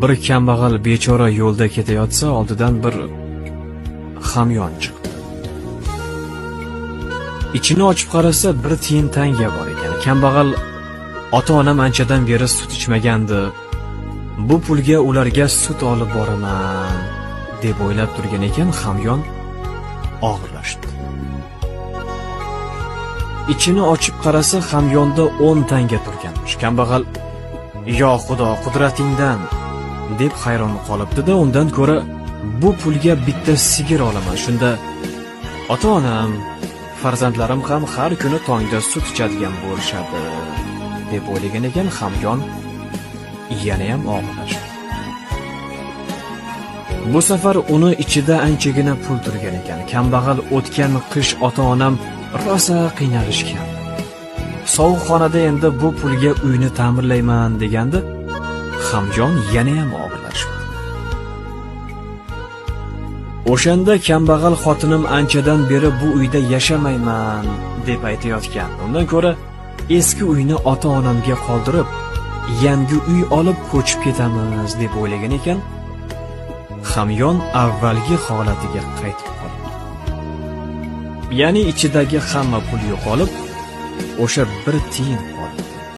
Bir kambag'al bechora yo'lda ketayotsa, oldidan bir hamyon chiqdi. Ichini ochib qarasa, bir tiyin tanga bor ekan. Kambag'al ota-onam anchadan beri sut ichmagandi. Bu pulga ularga sut olib boraman deb o'ylab turgan ekan, hamyon og'irlashdi. Ichini ochib qarasa, hamyonda 10 tanga turganmish. Kambag'al "Yo Xudo, qudratingdan" deb hayron qolibdi-da, undan ko'ra bu pulga bitta sigir olaman. Shunda ota-onam, farzandlarim ham har kuni tongda sut ichadigan bo'lishadi deb o'ylagan ekan, hamyon yana ham og'irlashdi. Bu safar uni ichida anchagina pul turgan ekan. Kambag'al o'tgan qish ota-onam rosa qiynalishgan. Sovuq xonada endi bu pulga uyni ta'mirlayman deganda, hamyon yana ham og'irlashdi. O'shanda kambag'al xotinim anchadan beri bu uyda yashamayman deb aytayotgan. Undan ko'ra eski uyni ota-onamga qoldirib, yangi uy olib ko'chib ketamiz deb o'ylagan ekan, hamyon avvalgi holatiga qaytib qoldi. Ya'ni ichidagi hamma pul yo'qolib, o'sha bir tiyin qoldi.